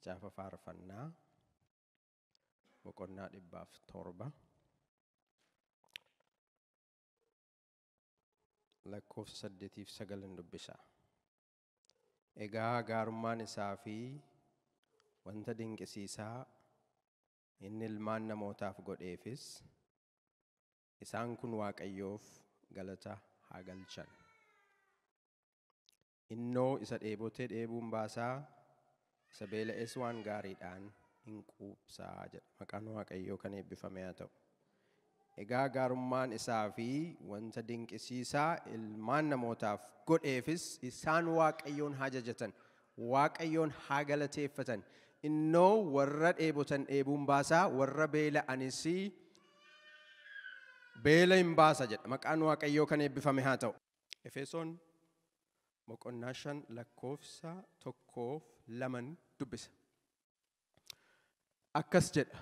Macaafa Faarfannaa boqonnaa 107 lakkoofsa 8 fi 9 dubbisa. Egaa gaarummaan isaa fi wanta dinqisiisaa inni ilmaan namootaaf godheefis isaan kun Waaqayyoof galata haa galchan. Innoo isa dheebotee dheebuun baasaa, isa beela'es waan gaariidhaan hin quubsaa jedha. Maqaan Waaqayyoo kan eebbifame haa ta'u. Egaa gaarummaan isaa fi wanta dinqisiisaa ilmaan namootaaf godheefis isaan Waaqayyoon haa jajatan, Waaqayyoon haa galateeffatan. Innoo warra dheebotan dheebuun baasaa, warra beela'anis beela hin baasa jedha. Maqaan Waaqayyoo kan eebbifame haa ta'u. Efesoon boqonnaa 5 lakkoofsa 1 fi 2 dubbisa. Akkas jedha.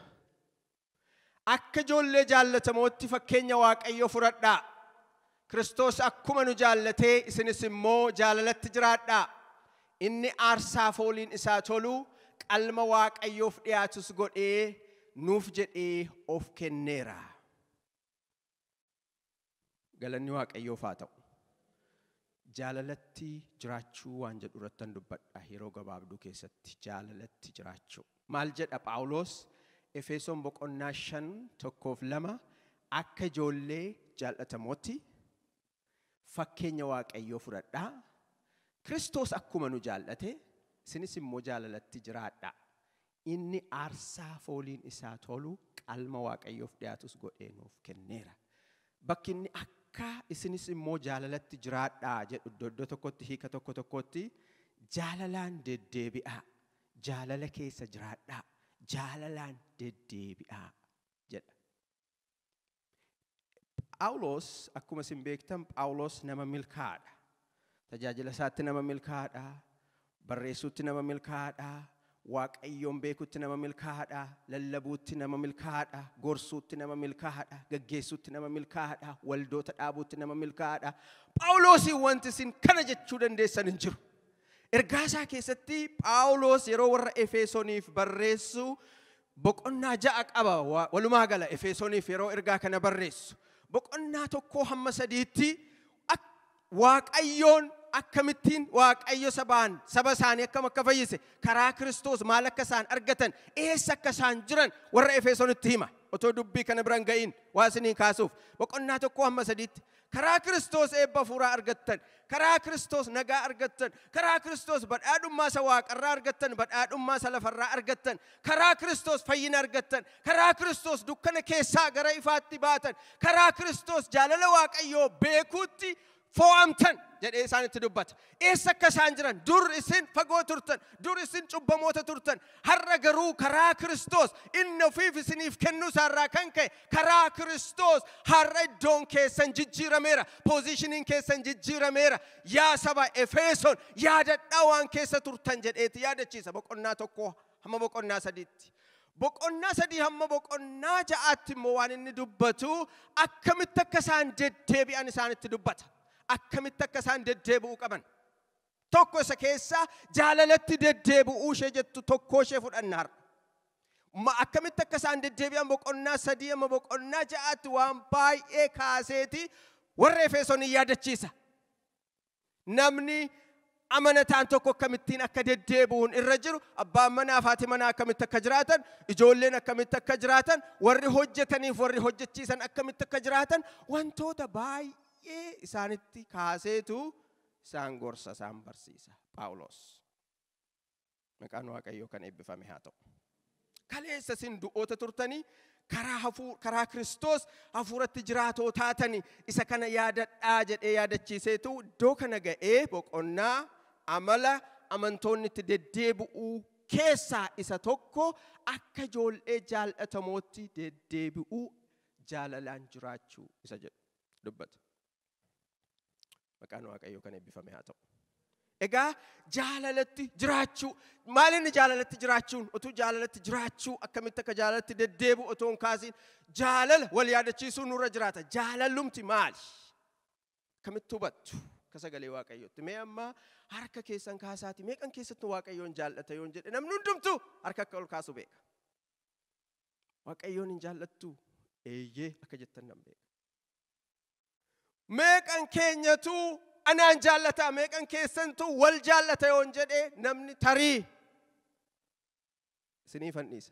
Akka ijoollee jaallatamootti fakkeenya Waaqayyoo fudhadhaa. Kiristoos akkuma nu jaallatee isinis immoo jaalalatti jiraadhaa. Inni aarsaa fooliin isaa tolu qalma Waaqayyoof dhiyaatus godhee nuuf jedhee of kenneera. Galanni Waaqayyoof haa ta'u. Jaalalatti jiraachuu waan jedhu irrattan dubbadha yeroo gabaabduu keessatti. Jaalalatti jiraachuu. Maal jedha Phaawulos? Efesoon boqonnaa 5 1 fi 2 akka ijoollee jaallatamootti fakkeenya Waaqayyoo fudhadhaa. Kiristoos akkuma nu jaallate isinis immoo jaalalatti jiraadhaa. Inni aarsaa fooliin isaa tolu qalma Waaqayyoof dhiyaatus godhee nuuf kenneera. Bakki inni akka isinis immoo jaalalatti jiraadhaa jedhu iddoo tokkotti hiika tokko tokkotti jaalalaan deddeebi'aa, jaalala keessa jiraadhaa, jaalalaan deddeebi'aa jedha. Phaawulos akkuma isin beektan Phaawulos nama milkaa'aadha. Tajaajila isaatti nama milkaa'aadha. Barreessuutti nama milkaa'aadha. Waaqayyoon beekuutti nama milkaa'aadha. Lallabuutti nama milkaa'aadha. Gorsuutti nama milkaa'aadha. Gaggeessuutti nama milkaa'aadha. Waldoota dhaabuutti nama milkaa'aadha. Phaawulosiin wanti isin kana jechuu dandeessan hin jiru. Ergaa isaa keessatti Phaawulos yeroo warra Efesooniif barreessu boqonnaa 6 qaba. Walumaa gala Efesooniif yeroo ergaa kana barreessu. Boqonnaa 1 hamma 3tti Waaqayyoon akkamittiin Waaqayyo sabaan saba isaanii akkam akka fayyise, karaa Kiristoos maal akka isaan argatan, eessa akka isaan jiran warra Efesoonitti hima. Otoo dubbii kana biraan ga'iin waa isiniin kaasuuf boqonnaa 1 hamma 3tti karaa Kiristoos eebba hafuuraa argattan, karaa Kiristoos nagaa argattan, karaa Kiristoos badhaadhummaa isa waaqarraa argattan, badhaadhummaa isa lafarraa argattan, karaa Kiristoos fayyina argattan, karaa Kiristoos dukkana keessaa gara ifaatti baatan, karaa Kiristoos jaalala Waaqayyoo beekuutti fo'amtan jedhee isaanitti dubbata. Eessa akka isaan jiran, dur isin fagoo turtan, dur isin cubbamoota turtan, har'a garuu karaa Kiristoos inni ofiif isiniif kennuu isaarraa kan ka'e karaa Kiristoos har'a iddoon keessan jijjiirameera, poozishiniin keessan jijjiirameera. Yaa saba Efesoon yaadadhaa waan keessa turtan jedheeti yaadachiisa. Boqonnaa 1 hamma boqonnaa 3tti. Boqonnaa 3 hamma boqonnaa 6tti immoo waan inni dubbatu akkamitti akka isaan deddeebi'an isaanitti dubbata. Akkamitti akka isaan deddeebi'uu qaban. Tokko isa keessaa jaalalatti deddeebi'uu ishee jettu tokko ishee fudhanna har'a. Akkamitti akka isaan deddeebi'an boqonnaa 3 hamma boqonnaa 6tti waan baay'ee kaaseeti warra Efesoonii yaadachiisa. Namni amanataan tokko akkamittiin akka deddeebi'uun irra jiru, abbaan manaa fi haati manaa akkamitti akka jiraatan, ijoolleen akkamitti akka jiraatan, warri hojjetaniif warri hojjechiisan akkamitti akka jiraatan, wantoota baay'ee isaanitti kaaseetu isaan gorsa, isaan barsiisa Phaawulos. Maqaan Waaqayyoo kan eebbifame haa ta'u. Kaleessa isin du'oota turtanii karaa Kiristoos hafuuratti jiraatoo taatanii isa kana yaadadhaa jedhee yaadachiiseetu iddoo kana ga'ee boqonnaa amala amantoonni itti deddeebi'uu keessaa isa tokko akka ijoollee jaallatamootti deddeebi'uu jaalalaan jiraachuu isa jedhu dubbata. Maqaan Waaqayyoo kan eebbifame haa ta'u. Egaa jaalalatti jiraachuu, maal inni jaalalatti jiraachuun? Utuu jaalalatti jiraachuu akkamitti akka jaalalatti deddeebi'u otoo hin kaasiin jaalala wal yaadachiisuu nurra jiraata. Jaalallumti maali? Akkamitti hubattu? Akka sagalee Waaqayyootti. Mee amma harka keessan kaasaati meeqan keessattuu Waaqayyoon jaallata yoon jedhe namni hundumtuu harka akka ol kaasu beeka. Waaqayyoon hin jaallattu eeyyee akka jettan nan beeka. Meeqan keenyatu anaan jaallata meeqan keessantu wal jaallata yoon jedhe namni tarii isiniifan dhiisa.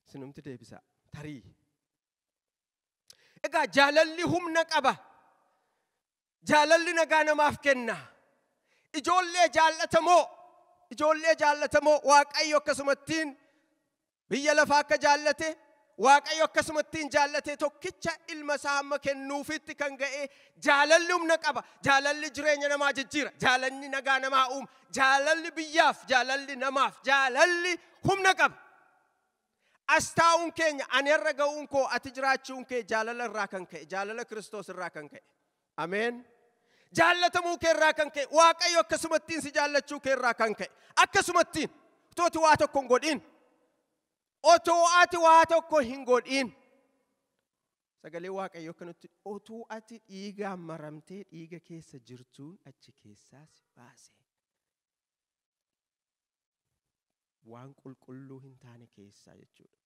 Isinumti deebisa tarii. Egaa jaalalli humna qaba. Jaalalli nagaa namaaf kenna. Ijoollee jaallatamoo Waaqayyo akkasumattiin biyya lafaa akka jaallate Waaqayyo akkasumattiin jaallate tokkicha ilma isaa hamma kennuufitti kan ga'e jaalalli humna qaba. Jaalalli jireenya namaa jijjiira. Jaalalli nagaa namaa uuma. Jaalalli biyyaaf, jaalalli namaaf, jaalalli humna qaba. As taa'uun keenya ani irra ga'uun koo ati jiraachuun kee jaalala irraa kan ka'e, jaalala Kiristoos irraa kan ka'e. Ameen. Jaallatamuu kee irraa kan ka'e, Waaqayyo akkasumattiin si jaallachuu kee irraa kan ka'e. Akkasumattiin otoo ati waa tokko hin godhin. Otoo ati waa tokko hin godhin. Sagalee Waaqayyo akkanatti otoo ati dhiigaan maramtee dhiiga keessa jirtuun achi keessaa si baase. Waan qulqulluu hin taane keessaa jechuudha.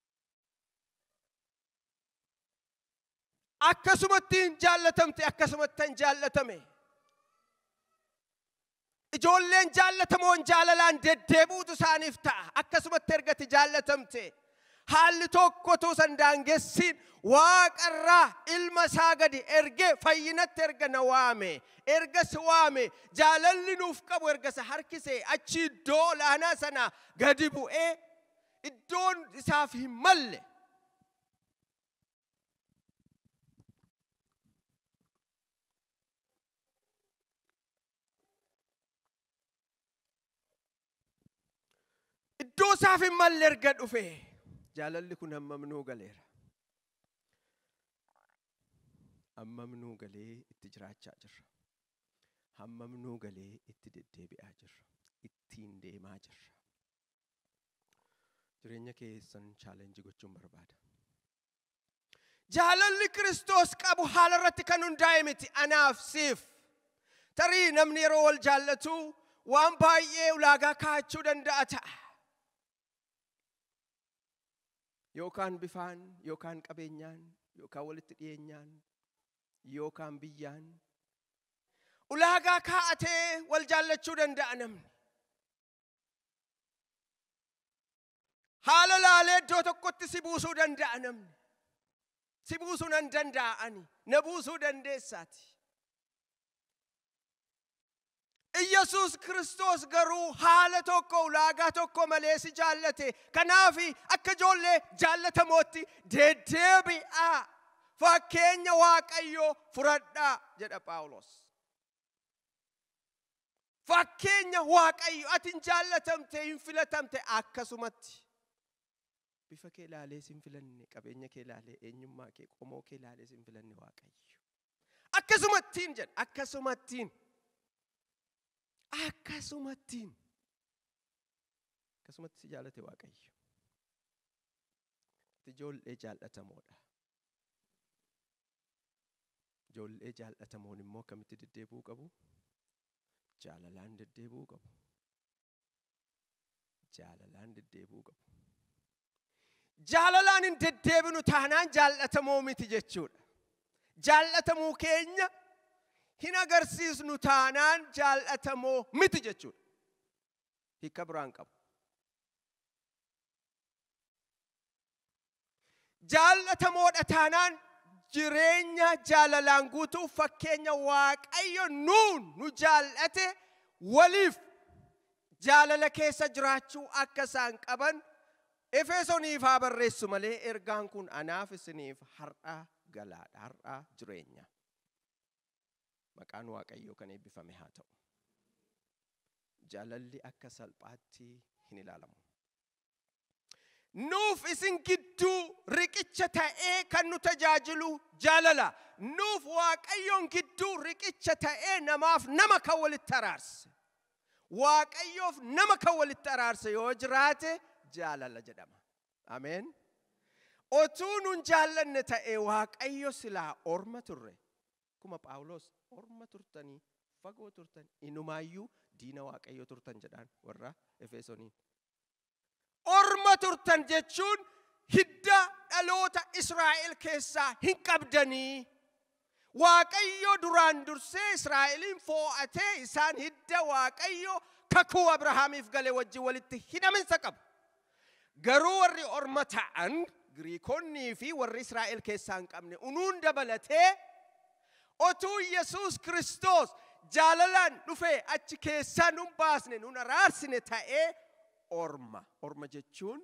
Akkasumattiin jaallatamte akkasumattan jaallatame. Ijoolleen jaallatamoon jaalalaan deddeebi'uutu isaaniif ta'a. Akkasumatti ergati jaallatamte. Haalli tokkotu san daangessiin waaqarraa ilma isaa gadi ergee fayyinatti erga na waame. Erga si waame jaalalli nuuf qabu erga isa harkisee achi iddoo olaanaa sana gadi bu'ee iddoon isaaf hin malle. Iddoo isaaf hin malle erga dhufe. Jaalalli kun hammam nuu galeera. Hammam nuu galee itti jiraachaa jirra. Hammam nuu galee itti deddeebi'aa jirra. Ittiin deemaa jirra. Jireenya keessan chaalenjii gochuun barbaada. Jaalalli Kiristoos qabu haala irratti kan hundaa'e miti anaaf siif. Tarii namni yeroo wal jaallatu waan baay'ee ulaagaa kaa'achuu danda'a ta'a. Yookaan bifaan, yookaan qabeenyaan, yookaan walitti dhiyeenyaan, yookaan biyyaan. Ulaagaa kaa'atee wal jaallachuu danda'a namni. Haala laalee iddoo tokkotti si buusuu danda'a namni. Si buusuu nan danda'a ani, na buusuu dandeessaati. Iyyasuus Kiristoos garuu haala tokko ulaagaa tokko malee si jaallate. Kanaaf akka ijoollee jaallatamootti deddeebi'aa. Fakkeenya Waaqayyoo fudhadhaa jedha Phaawulos. Fakkeenya Waaqayyoo ati hin jaallatamte hin filatamte akkasumatti. Bifa kee ilaalee si hin filanne, qabeenya kee ilaalee, eenyummaa kee, qomoo kee ilaalee si hin filanne Waaqayyo. Akkasumattiin jedha, akkasumattiin. Akkasumattiin. Akkasumatti si jaallate Waaqayyo. Ati ijoollee jaallatamoodha. Ijoollee jaallatamoon immoo akkamitti deddeebi'uu qabu? Jaalalaan deddeebi'uu qabu. Jaalalaan deddeebi'uu qabu. Jaalalaan hin deddeebinu taanaan jaallatamoo miti jechuudha. Jaallatamuu keenya hin agarsiisnu taanaan jaallatamoo miti jechuudha. Hiika biraan qabu. Jaallatamoodha taanaan jireenya jaalalaan guutuu fakkeenya Waaqayyo nuun nu jaallate waliif jaalala keessa jiraachuu akka isaan qaban Efesooniif haa barreessu malee ergaan kun anaaf isiniif har'a galaadha, har'a jireenya. Maqaan Waaqayyoo kan eebbifame haa ta'u. Jaalalli akka salphaatti hin ilaalamu. Nuuf isin gidduu riqicha ta'ee kan nu tajaajilu jaalala. Nuuf Waaqayyoon gidduu riqicha ta'ee namaaf nama kan walitti araarse. Waaqayyoof nama kan walitti araarse yoo jiraate jaalala jedhama. Ameen. Otuu nun jaallanne ta'ee Waaqayyo silaa orma turre. Akkuma Phaawulos orma turtanii, fagoo turtan, inumaayyuu diina Waaqayyoo turtan jedhaan warra Efesooniin. Orma turtan jechuun hidda dhaloota Israa'el keessaa hin qabdanii. Waaqayyo duraan dursee Israa'eliin foo'atee isaan hidda Waaqayyo kakuu Abrahaamiif gale wajjin walitti hidhaminsa qabu. Garuu warri orma ta'an Giriikonnii fi warri Israa'el keessaa hin qabne unuun dabalatee otuu Yesuus Kiristoos jaalalaan dhufee achi keessaa nun baasne nun araarsine ta'ee orma. Orma jechuun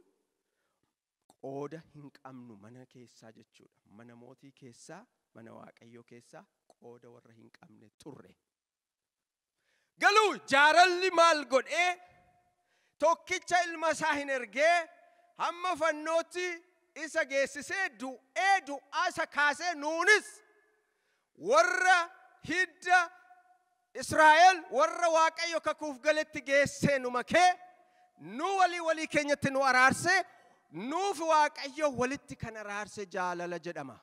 qooda hin qabnu mana keessaa jechuudha. Mana mootii keessaa, mana Waaqayyoo keessaa qooda warra hin qabne turre. Galuu jaalalli maal godhee tokkicha ilma isaa hin ergee hamma fannootti isa geessisee du'ee du'aa isa kaasee nuunis warra hidda Israa'el warra Waaqayyo kakuuf galetti geessee nu makee nu walii walii keenyatti nu araarsee nuuf Waaqayyo walitti kan araarse jaalala jedhama.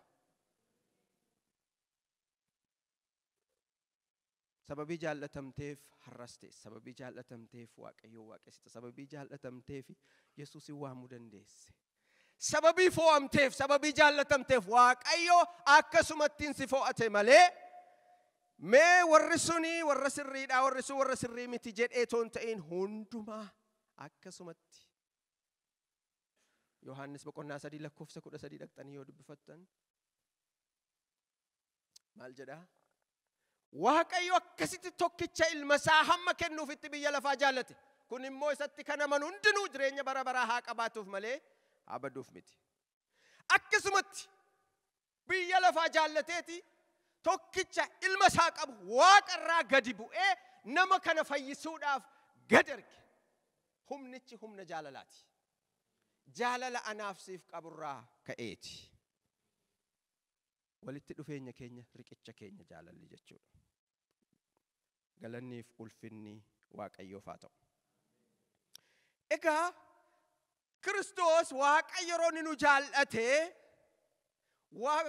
Sababii jaallatamteef har'as ta'e, sababii jaallatamteef Waaqayyo waaqessita, sababii jaallatamteef Yesuusin waamuu dandeesse. Sababii fo'amteef, sababii jaallatamteef Waaqayyo akkasumattiin si fo'ate malee mee warri suni warra sirriidha, warri sun warra sirrii miti jedhee otoo hin ta'in hundumaa akkasumatti. Yohaannis boqonnaa 3 lakkoofsa 13 dhaqxanii yoo dubbifattan maal jedhaa? Waaqayyo akkasitti tokkicha ilma isaa hamma kennuufitti biyya lafaa jaallate. Kun immoo isatti kan amanu hundinuu jireenya bara baraa haa qabaatuuf malee haa baduuf miti. Akkasumatti biyya lafaa jaallateeti tokkicha ilma isaa qabu waaqarraa gadi bu'ee nama kana fayyisuudhaaf gad erge. Humnichi humna jaalalaati. Jaalala anaaf siif qaburraa ka'eeti. Walitti dhufeenya keenya, riqicha keenya jaalalli jechuudha. Galanniif ulfinni Waaqayyoof haa ta'u. Egaa Kiristoos Waaqayyo yeroo inni nu jaallate waa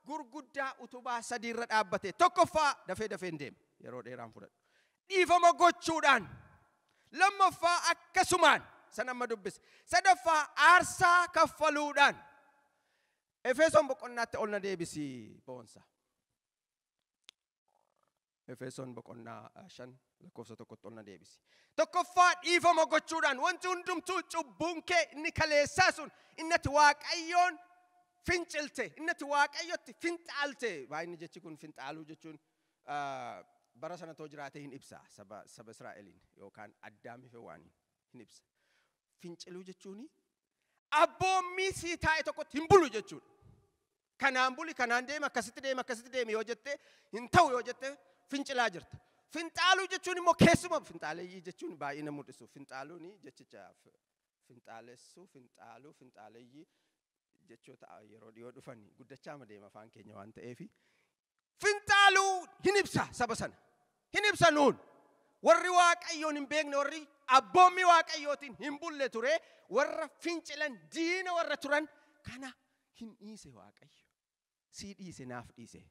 gurguddaa utubaa sadiirra dhaabbate. Tokkoffaa dafee dafee hin deema yeroo dheeraan fudhadhu. Dhiifama gochuudhaan. Lammaffaa akkasumaan san amma dubbise. Sadaffaa aarsaa kaffaluudhaan. Efesoon boqonnaatti ol na deebisi boonsa. Efesoon boqonnaa 5 lakkoofsa 1tti ol na deebisi. Tokkoffaa dhiifama gochuudhaan wanti hundumtuu cubbuun kee inni kaleessaa sun inni ati Waaqayyoon fincilte, inni ati Waaqayyotti finxaalte. Baay'inni jechi kun finxaaluu jechuun bara sana too jiraatee hin ibsa saba Israa'eliin yookaan Addaamii fi Hewaaniin hin ibsa. Finciluu jechuun abboommii sii taa'e tokkotti hin bulu jechuudha. Kanaan buli, kanaan deema, akkasitti deema, akkasitti deemi yoo jette hin ta'u yoo jette fincilaa jirta. Finxaaluu jechuun immoo keessuma finxaaleeyyii jechuun baay'ina mul'isu. Finxaaluun jechicha finxaalessuu, finxaaluu, finxaaleeyyii jechoota yeroo dhiyoo dhufan guddachaa deema afaan keenya waan ta'eef finxaaluu hin ibsa saba sana. Hin ibsa nuun. Warri Waaqayyoon hin beekne, warri abboommii Waaqayyootiin hin bulle ture, warra fincilan diina warra turan kana hin dhiise Waaqayyo. Sii dhiise, naaf dhiise.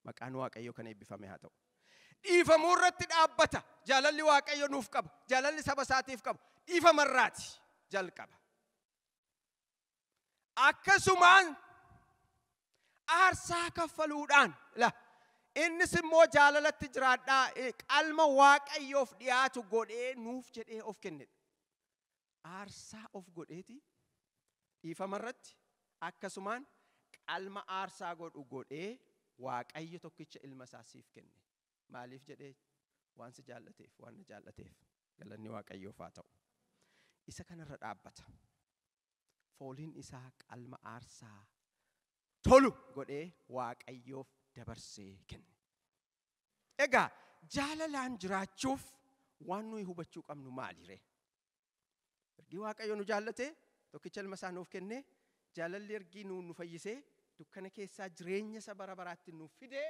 Maqaan Waaqayyoo kan eebbifame haa ta'u. Dhiifamuu irratti dhaabbata. Jaalalli Waaqayyo nuuf qabu, jaalalli saba isaatiif qabu dhiifamarraati jalqaba. Akkasumaan aarsaa kaffaluudhaan la innis immoo jaalalatti jiraadhaa qalma Waaqayyoof dhiyaatu godhee nuuf jedhee of kennedha. Aarsaa of godheeti dhiifamarratti akkasumaan qalma aarsaa godhu godhee Waaqayyo tokkicha ilma isaa siif kenne. Maaliif jedhee? Waan si jaallateef, waan na jaallateef. Galanni Waaqayyoof haa ta'u. Isa kanarra dhaabbata. Fooliin isaa qalma aarsaa tolu godhee Waaqayyoof dabarsee kenne. Egaa jaalalaan jiraachuuf waan nuyi hubachuu qabnu maali ree? Ergi Waaqayyo nu jaallate tokkicha ilma isaa nuuf kenne, jaalalli ergi nu fayyisee dukkana keessaa jireenya isa bara baraatti nuuf fidee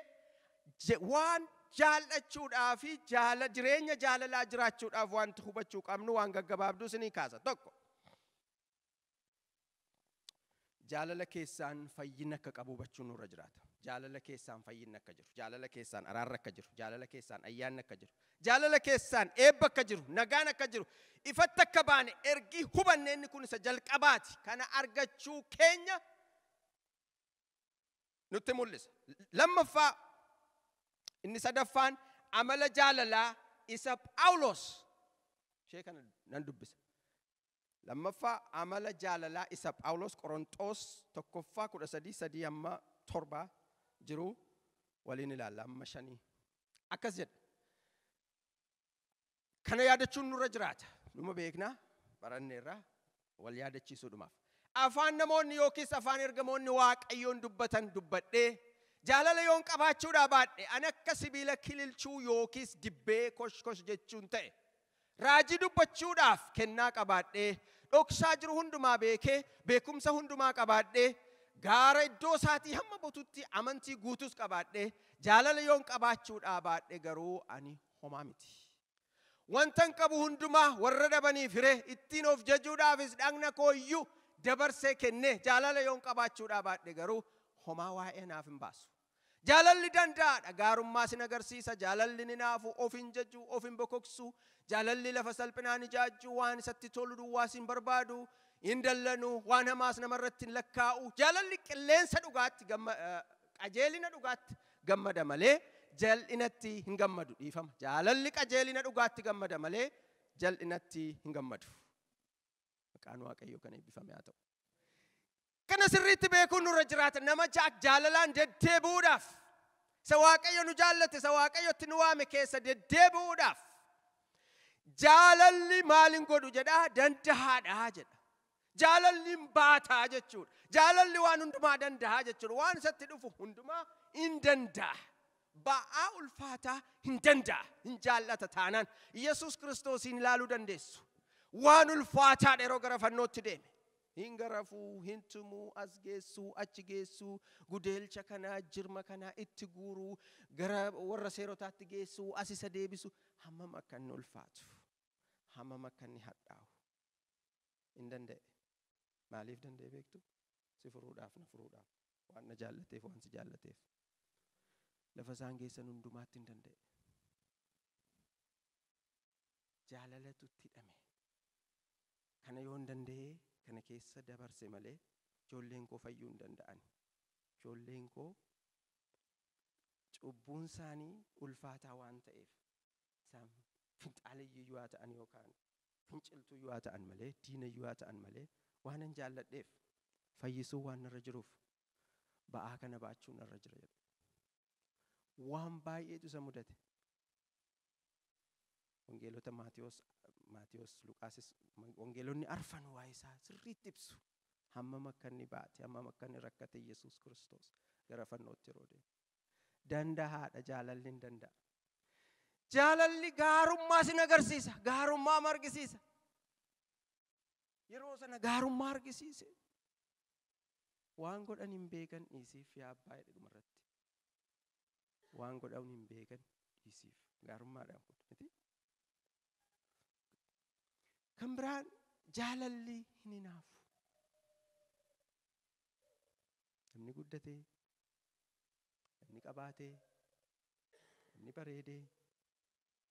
waan jaallachuudhaa fi jireenya jaalalaa jiraachuudhaaf wanti hubachuu qabnu waan gaggabaabduu isinii kaasa. Tokko, jaalala keessaan fayyina akka qabu hubachuu nurra jiraata. Jaalala keessaan fayyinni akka jiru, jaalala keessaan araarri akka jiru, jaalala keessaan ayyaanni akka jiru, jaalala keessaan eebba akka jiru, nagaan akka jiru, ifatti akka baane ergi hubanne inni kun isa jalqabaati. Kana argachuu keenya nutti mul'isa. Lammaffaa inni sadaffaan amala jaalalaa isa Phaawulos. Ishee kana nan dubbisa. Lammaffaa amala jaalalaa isa Phaawulos Qorontos 1 13 3-7 jiru waliin ilaalla amma 5. Akkas jedha. Kana yaadachuun nurra jiraata. Numa beeknaa baranneerra wal yaadachiisuudhumaaf. Afaan namoonni yookiis afaan ergamoonni Waaqayyoon dubbatan dubbadhee jaalala yoon qabaachuudhaa baadhe ani akka sibiila kililchuu yookiis dibbee kosh kosh jechuun ta'e. Raajii dubbachuudhaaf kennaa qabaadhee dhoksaa jiru hundumaa beekee beekumsa hundumaa qabaadhee gaara iddoo isaatii hamma botutti amantii guutus qabaadhee jaalala yoon qabaachuudhaa baadhe garuu ani homaa miti. Wantan qabu hundumaa warra dhabaniif hiree ittiin of jajuudhaafis dhagna koo iyyuu dabarsee kennee jaalala yoon qabaachuudhaa baadhe garuu homaa waa'ee naaf hin baasu. Jaalalli danda'aadha. Gaarummaa sin agarsiisa. Jaalalli ni naafu, of hin jaju, of hin bokoksu. Jaalalli lafa salphinaan ijaajju, waan isatti tolu duwwaas hin barbaadu, hin dallanu, waan hamaas namarratti hin lakkaa'u. Jaalalli qilleensa dhugaatti qajeelina dhugaatti gammada malee jal'inatti hin gammadu. Dhiifama. Jaalalli qajeelina dhugaatti gammada malee jal'inatti hin gammadu. Maqaan Waaqayyoo kan eebbifame haa ta'u. Kana sirriitti beekuun nurra jiraata. Nama jaalalaan deddeebi'uudhaaf, isa Waaqayyo nu jaallate, isa Waaqayyotti nu waame keessa deddeebi'uudhaaf jaalalli maal hin godhu jedhaa? Danda'aadha jedha. Jaalalli hin baataa jechuudha. Jaalalli waan hundumaa danda'a jechuudha. Waan isatti dhufu hundumaa hin danda'a. Ba'aa ulfaataa hin danda'a. Hin jaallata taanaan Yesuus Kiristoosiin ilaaluu dandeessu. Waan ulfaataadha yeroo gara fannootti deeme. Hin garafuu, hin tumuu, as geessuu, achi geessuu, gudeelcha kanaa, jirma kanaa itti guuruu, gara warra seerotaatti geessuu, as isa deebisu. Hammam akka inni ulfaatu, hammam akka inni hadhaa'u. Hin danda'e. Maaliif danda'e beektu? Si furuudhaaf, na furuudhaaf. Waan na jaallateef, waan si jaallateef. Lafa isaan geessan hundumaatti hin danda'e. Jaalalatu itti hidhame. Kana yoo hin danda'e, kana keessa dabarse malee ijoolleen koo fayyuu hin danda'an. Ijoolleen koo cubbuun isaanii ulfaataa waan ta'eef isaan finxaaleyyii haa ta'an yookaan finciltuu haa ta'an malee diinayyuu haa ta'an malee waan hin jaalladheef fayyisuu waan narra jiruuf ba'aa kana baachuu narra jira jedha. Waan baay'eetu isa mudate. Wangeelota Maatiyos, Luqaasis, wangeelonni arfan waa'ee isaa sirriitti ibsu. Hammam akka inni baate, hammam akka inni rakkate Yesuus Kiristoos gara fannootti yeroo deemu. Danda'aadha, jaalalli hin danda'a. Jaalalli gaarummaa sin agarsiisa, gaarummaa argisiisa. Yeroo sana gaarummaa argisiise. Waan godhan hin beekan dhiisiif yaa abbaa jedhe dhumarratti. Waan godhan hin beekan dhiisiif gaarummaadhaan kun miti. Kan biraan jaalalli hin hinaafu. Namni guddatee, namni qabaatee, namni bareedee,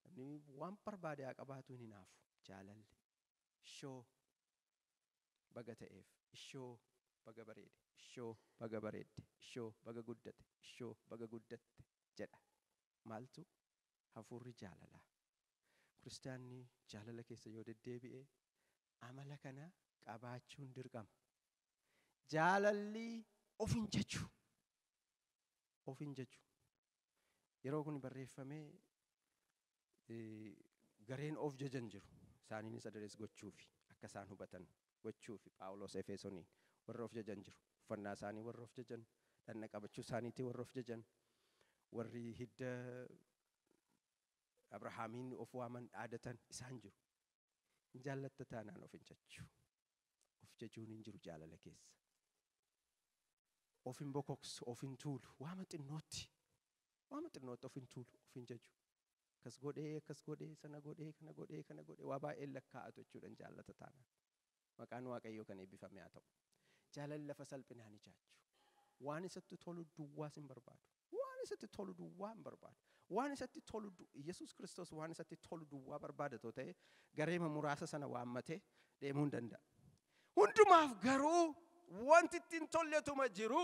namni waan barbaade haa qabaatu hin hinaafu. Jaalalli ishoo baga ta'eef, ishoo baga bareede, ishoo baga bareedde, ishoo baga guddate, ishoo baga guddatte jedha. Maaltu? Hafuurri jaalalaa. Kiristaanni jaalala keessa yoo deddeebi'e amala kana qabaachuun dirqama. Jaalalli of hin jaju. Of hin jaju. Yeroo kun barreeffamee gareen of jajan jiru. Isaaniinis aderees gochuufi akka isaan hubatan gochuufi Phaawulos Efesoniin warra of jajan jiru. Uffannaa isaanii warra of jajan, dhagna qabachuu isaaniitii warra of jajan, warri hidda Abrahaamiin of waaman dhaadatan isaan jiru. Hin jaallatta taanaan of hin jaju. Of jajuun hin jiru jaalala keessa. Of hin bokoksu, of hin tuulu, waama xinnootti. Waama xinnootti of hin tuulu, of hin jaju. Akkas godhee, akkas godhee, sana godhee, kana godhee, kana godhee, waa baay'een lakkaa'atu jechuudha hin jaallata taanaan. Maqaan Waaqayyoo kan eebbifame haa ta'u. Jaalalli lafa salphinaan ijaajju. Waan isatti tolu duwwaas hin barbaadu. Waan isatti tolu duwwaa hin barbaadu. Waan isatti tolu Yesuus Kiristoos waan isatti tolu duwwaa barbaada too ta'e gareema muraasa sana waammatee deemuu hin danda'a. Hundumaaf garuu wanti ittiin tolletuma jiru,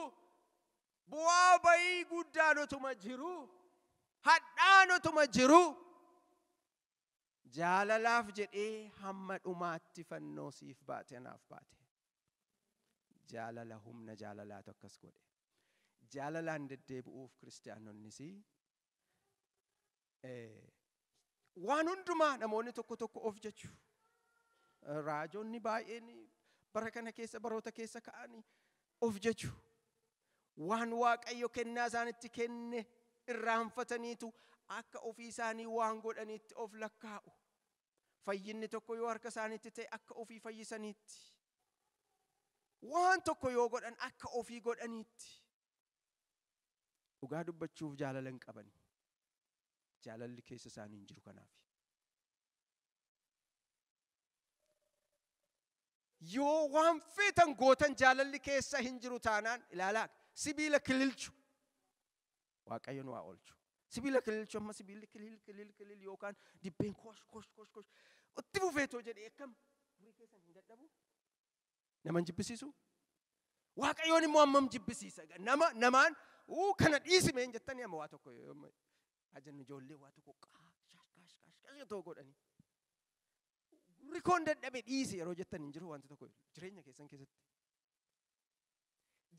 bu'aa bayii guddaanotuma jiru, hadhaanotuma jiru, jaalalaaf jedhee hamma dhumaatti fannoo siif baate anaaf baate. Jaalala humna jaalalaatu akkas godhe. Jaalalaan deddeebi'uuf kiristaanonnis waan hundumaa namoonni tokko tokko of jechu. Raajonni baay'een bara kana keessa baroota keessa ka'anii of jechu. Waan Waaqayyo kennaa isaanitti kenne irraanfataniitu akka ofii isaanii waan godhaniitti of lakkaa'u. Fayyinni tokko yoo harka isaaniitti ta'e akka ofii fayyisaniitti. Waan tokko yoo godhan akka ofii godhaniitti. Dhugaa dubbachuuf jaalala hin qabani. Jaalalli keessa isaanii hin jiru kanaaf. Yoo waan feetan gootan jaalalli keessa hin jiru taanaan ilaalaa sibiila kililchu. Waaqayyo nu haa oolchu. Sibiila kililchu amma sibiilli kilil kilil kilil yookaan dibbeen kosh kosh kosh kosh itti fufeetoo jedhee akkam durii keessan hin dadhabu? Nama hin jibbisiisu? Waaqayyoon immoo hammam jibbisiisa? Nama namaan kana dhiisime hin jettanii amma waa tokko ajannu ijoollee waa tokko kaash kaash kaash kaash otoo godhanii. Gurri koon dadhabe dhiisi yeroo jettan hin jiru wanti tokko jireenya keessan keessatti.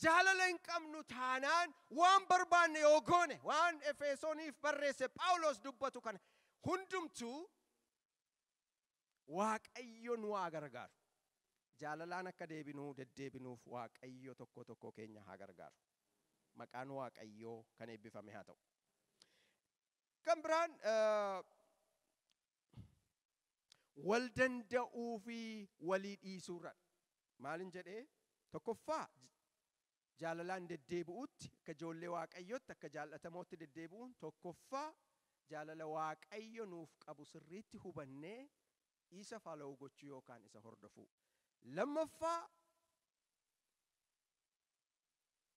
Jaalala hin qabnu taanaan waan barbaanne yoo goone waan Efesooniif barreesse Phaawulos dubbatu kana hundumtuu Waaqayyo nu haa gargaaru. Jaalalaan akka deebinuu deddeebinuuf Waaqayyo tokko tokko keenya haa gargaaru. Maqaan Waaqayyoo kan eebbifame haa ta'u. Kan biraan wal danda'uu fi walii dhiisuurra. Maalin jedhee tokkoffaa jaalalaan deddeebi'uutti akka ijoollee Waaqayyootti akka jaallatamootti deddeebi'uun tokkoffaa jaalala Waaqayyo nuuf qabu sirriitti hubannee isa follow gochuu yookaan isa hordofuu. Lammaffaa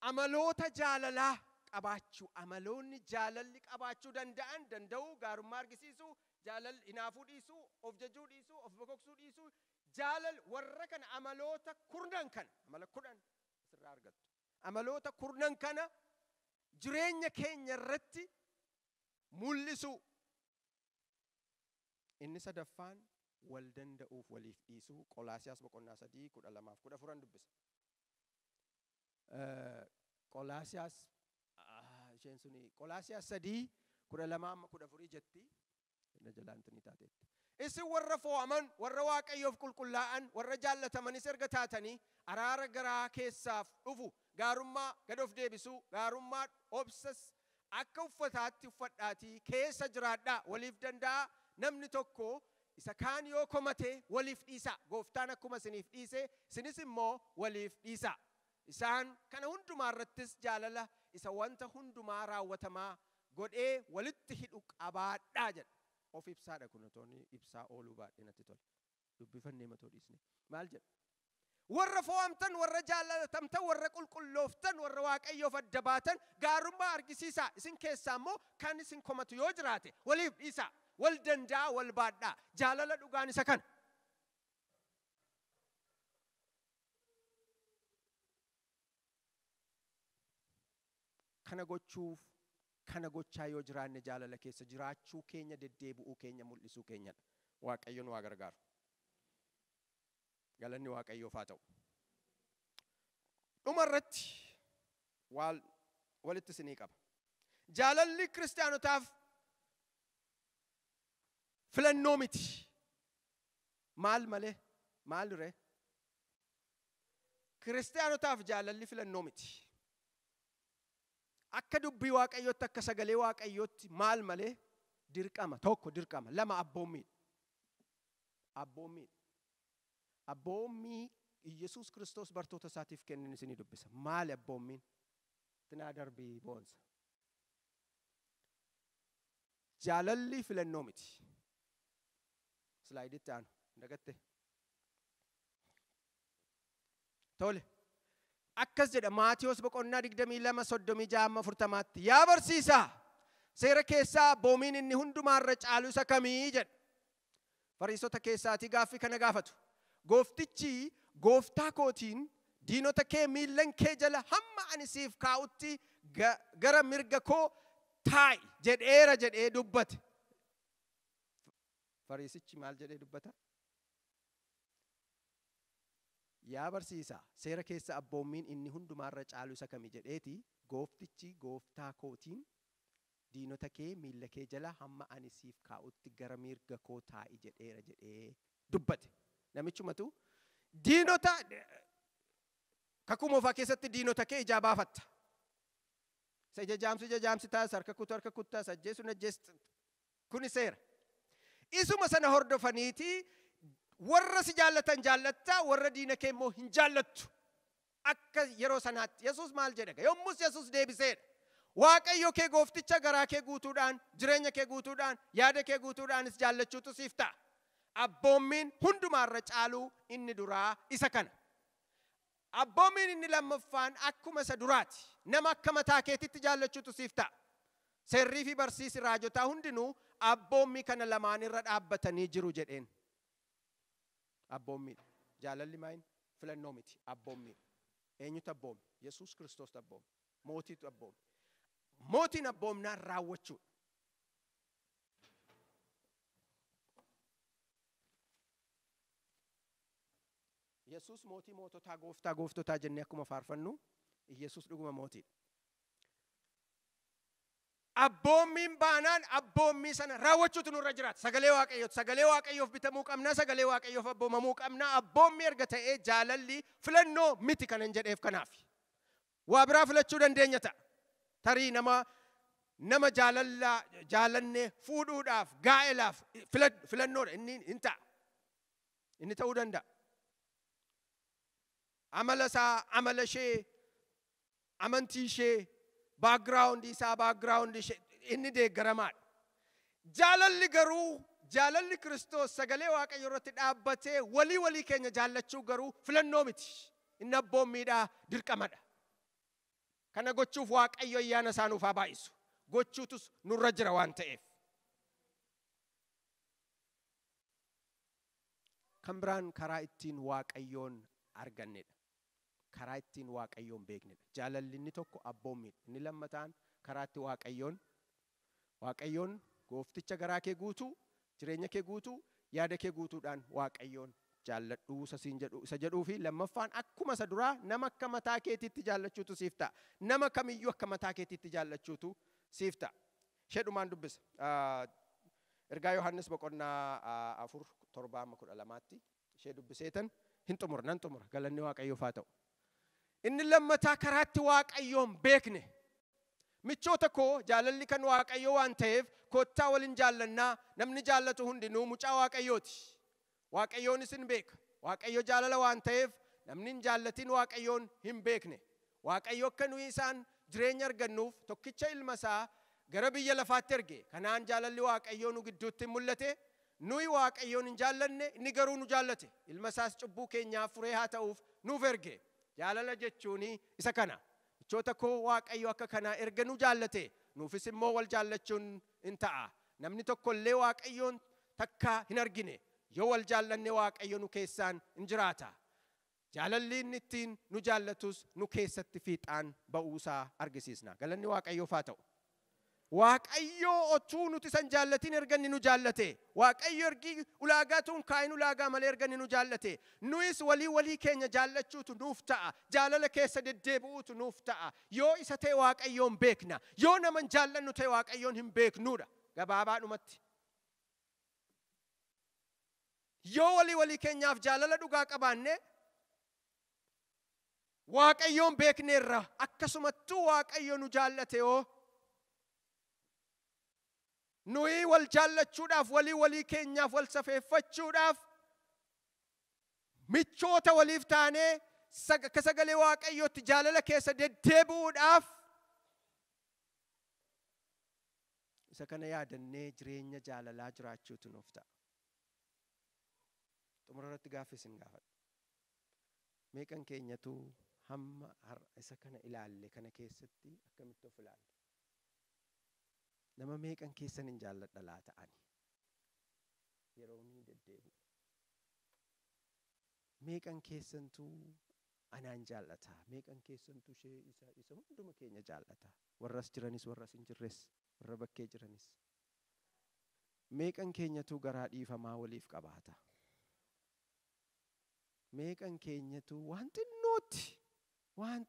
amaloota jaalalaa qabaachuu, amaloonni jaalalli qabaachuu danda'an danda'uu, gaarummaa argisiisuu, jaalalli hinaafuu dhiisuu, of jajuu dhiisuu, of bokoksuu dhiisuu, jaalal warra kana amaloota kurnan kana, amala 10 asirraa argattu. Amaloota kurnan kana jireenya keenya irratti mul'isuu. Inni sadaffaan wal danda'uuf waliif dhiisuu. Qolaasiyaas boqonnaa 3 12 14 dubbisa. Qolaasiyaas isheen suni Qolaasiyaas 3 12 14 jetti. Inni jalaan tuni taateetti. Isin warra fo'aman, warra Waaqayyoof qulqullaa'an, warra jaallatamanis erga taatanii araara garaa keessaaf dhufu, gaarummaa gad of deebisuu, gaarummaa obsas akka uffataatti uffadhaatii keessa jiraadhaa, waliif danda'a. Namni tokko isa kaan yoo komate waliif dhiisa. Gooftaan akkuma isiniif dhiise, isinis immoo waliif dhiisa. Isaan kana hundumaa irrattis jaalala isa wanta hundumaa raawwatamaa godhee walitti hidhu qabaadhaa jedha. Of ibsaadha kun otoo inni ibsaa ooluu baadhee natti tola. Dubbifannee matoo dhiisne. Maal jedha? Warra fo'amtan, warra jaalatamtan, warra qulqullooftan, warra Waaqayyoof adda baatan gaarummaa argisiisaa. Isin keessaa immoo kan isin komatu yoo jiraate waliif dhiisaa. Wal danda'a, wal baadhaa. Jaalala dhugaan isa kana. Kana gochuuf, kana gochaa yoo jiraanne jaalala keessa jiraachuu keenya deddeebi'uu keenya mul'isuu keenyadha. Waaqayyo nu haa gargaaru. Galanni Waaqayyoof haa ta'u. Dhuma irratti walitti isinii qaba. Jaalalli kiristaanotaaf filannoo miti. Maal malee? Maal ree? Kiristaanotaaf jaalalli filannoo miti. Akka dubbii Waaqayyootti, akka sagalee Waaqayyootti maal malee? Dirqama. Tokko dirqama. Lama abboommiidha. Abboommiidha. Abboommii Iyyasuus Kiristoos bartoota isaatiif kennin isinii dubbisa. Maali abboommiin? Tinaa darbii boonsa. Jaalalli filannoo miti. Slaayiditti aanu. Dagatte. Tole. Akkas jedha Maatiyos boqonnaa 22:36-40tti. Yaa barsiisaa, seera keessaa abboomiin inni hundumaarra caalu isa kamii jedha. Fariisota keessaatii gaaffii kana gaafatu. Gooftichi gooftaa kootiin diinota kee miillan kee jala hamma ani siif kaa'utti gara mirga koo taa'i jedheera jedhee dubbate. Fariisichi maal jedhee dubbata? Yaa barsiisaa, seera keessa abboommiin inni hundumaarra caalu isa kami jedheeti gooftichi gooftaa kootiin diinota kee miilla kee jala hamma ani siif kaa'utti gara mirga koo taa'i jedheera jedhee dubbate. Namichumatu diinota kakuu moofaa keessatti diinota kee ijaa baafatta. Isa ija jaamsu ija jaamsi taas, harka kutu harka kuttaas, ajjeesu ajjeesu. Kuni seera. Isuma sana hordofaniiti warra si jaallatan jaallattaa, warra diina kee immoo hin jaallattu. Akka yeroo sanaatti Yesuus maal jedha? Yommus Yesuus deebiseedha. Waaqayyo kee goofticha garaa kee guutuudhaan, jireenya kee guutuudhaan, yaada kee guutuudhaanis jaallachuutu siif ta'a. Abboommiin hundumaarra caaluu inni duraa isa kana. Abboommiin inni lammaffaan akkuma isa duraati. Nama akka mataa keetitti jaallachuutu siif ta'a. Seerrii fi barsiisi raajotaa hundinuu abboommii kana lamaanirra dhaabbatanii jiru jedheen. Abboommiidha. Jaalalli maayin filannoo miti. Abboommiidha. Eenyutu abboome? Yesuus Kiristoos abboome. Mootiitu abboome. Mootiin abboomnaan raawwachuudha. Yesuus mootii moototaa gooftaa gooftotaa jennee akkuma faarfannu Yesuus dhuguma mootiidha. Abboommiin baanaan abboommii sana raawwachuutu nurra jiraata. Sagalee Waaqayyooti. Sagalee Waaqayyoof bitamuu qabna. Sagalee Waaqayyoof abboomamuu qabna. Abboommii erga ta'ee jaalalli filannoo miti kanan jedheef kanaaf. Waa biraa filachuu dandeenya ta'a. Tarii nama jaalannee fuudhuudhaaf gaa'elaaf filannoodha inni hin ta'a. Inni ta'uu danda'a. Amala isaa, amala ishee, amantii ishee, background isaa, background ishee inni deeggaramaadha. Jaalalli garuu jaalalli Kiristoos sagalee Waaqayyoo irratti dhaabbatee walii walii keenya jaallachuu garuu filannoo miti. Inni abboommiidhaa dirqamadha. Kana gochuuf Waaqayyo ayyaana isaa nuuf haa baay'isu. Gochuutus nurra jira waan ta'eef. Kan biraan karaa ittiin Waaqayyoon argannedha. Karaa ittiin Waaqayyoon beeknedha. Jaalalli inni tokko abboommiidha. Inni lammataan karaa itti Waaqayyoon goofticha garaa kee guutuu, jireenya kee guutuu, yaada kee guutuudhaan Waaqayyoon jaalladhuu isa jedhuu fi lammaffaan akkuma isa duraa nama akka mataa keetiitti jaallachuutu siif ta'a. Nama kamiyyuu akka mataa keetiitti jaallachuutu siif ta'a. Isheedhumaan dubbisa. Ergaa Yohaannis boqonnaa 4:7-12tti ishee dubbiseetan hin xumura nan xumura galanni Waaqayyoof haa ta'u. Inni lammataa karaatti Waaqayyoon beekne. Michoota koo jaalalli kan Waaqayyoo waan ta'eef kottaa waliin jaallannaa namni jaallatu hundinuu mucaa Waaqayyooti. Waaqayyoonis hin beeka. Waaqayyo jaalala waan ta'eef namni hin jaallatin Waaqayyoon hin beekne. Waaqayyo akka nuyi isaan jireenya argannuuf tokkicha ilma isaa gara biyya lafaatti erge. Kanaan jaalalli Waaqayyoo nu gidduutti hin mul'ate. Nuyi Waaqayyoon hin jaallanne, inni garuu nu jaallate. Ilma isaas cubbuu keenyaaf furee haa ta'uuf nuuf erge. Jaalala jechuun isa kana. Michoota koo Waaqayyo akka kanaa erga nu jaallate, nuufis immoo wal jaallachuun hin ta'a. Namni tokkollee Waaqayyoon takka hin argine. Yoo wal jaallanne Waaqayyo nu keessaan hin jiraata. Jaalalli inni ittiin nu jaallatus nu keessatti fiixaan ba'uusaa argisiisna. Galanni Waaqayyoof haa ta'u. Waaqayyo otuu nuti san jaallatin erga inni nu jaallate. Waaqayyo ergi ulaagaa tuun kaayin ulaagaa malee erga inni nu jaallate. Nuyis walii walii keenya jaallachuutu nuuf ta'a. Jaalala keessa deddeebi'uutu nuuf ta'a. Yoo isa ta'e Waaqayyoon beekna. Yoo nama hin jaallannu ta'e Waaqayyoon hin beeknuudha. Gabaabaadhumatti. Yoo walii walii keenyaaf jaalala dhugaa qabaanne Waaqayyoon beekneerra. Akkasumattuu Waaqayyo nu jaallate yoo nuyi wal jaallachuudhaaf, walii walii keenyaaf wal safeeffachuudhaaf michoota waliif taanee akka sagalee Waaqayyootti jaalala keessa deddeebi'uudhaaf isa kana yaadannee jireenya jaalalaa jiraachuutu nuuf ta'a. Xumura irratti gaaffii isin gaafadha. Meeqan keenyatu Hamma isa kana ilaalle kana keessatti akkamitti of ilaalla? Nama meeqan keessan hin jaalladha laata ani? Yeroo ni deddeebi'u. Meeqan keessantuu anaan jaallata? Meeqan keessantuu ishee isa hunduma keenya jaallata? Warras jiranis warras hin jirres, warra bakkee jiranis. Meeqan keenyatu garaa dhiifamaa waliif qabaata? Meeqan keenyatu waan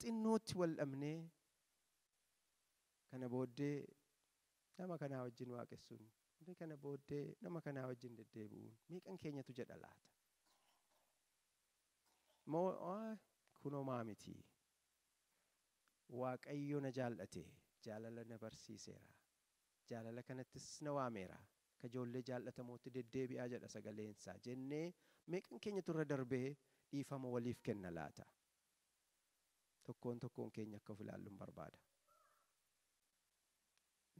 xinnootti wal dhabnee kana booddee nama kanaa wajjin waaqessuun, kana booddee nama kanaa wajjin deddeebi'uun meeqan keenyatu jedha laata? Moo kunoo maa miti? Waaqayyo na jaallate, jaalala na barsiiseera. Jaalala kanattis na waameera. Akka ijoollee jaallatamootti deddeebi'aa jedha sagaleensaa jennee meeqan keenyatu irra darbee dhiifama waliif kenna laata? Tokkoon tokkoon keenya akka of ilaalluun barbaada.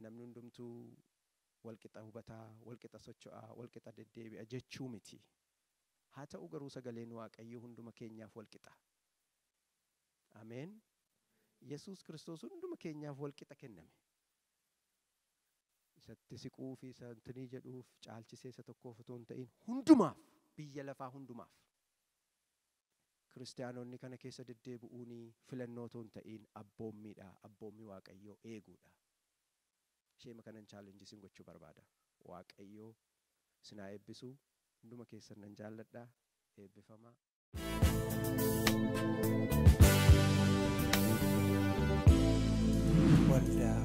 Namni hundumtuu walqixa hubataa, walqixa socho'aa, walqixa deddeebi'a jechuu miti. Haa ta'u garuu sagaleen Waaqayyoo hunduma keenyaaf walqixa. Ameen. Yesuus Kiristoos hunduma keenyaaf walqixa kenname. Isatti siquu fi isa intinii jedhuuf caalchisee isa tokkoof otoo hin ta'in hundumaaf, biyya lafaa hundumaaf. Kiristaanonni kana keessa deddeebi'uun filannoo otoo hin ta'in abboommiidha. Abboommii Waaqayyoo eeguudha. Isheema kanan chaalenjisiin gochuu barbaada. Waaqayyoo sinaa eebbisu. Hunduma keessan nan jaalladha. Eebbifamaa. Waldaa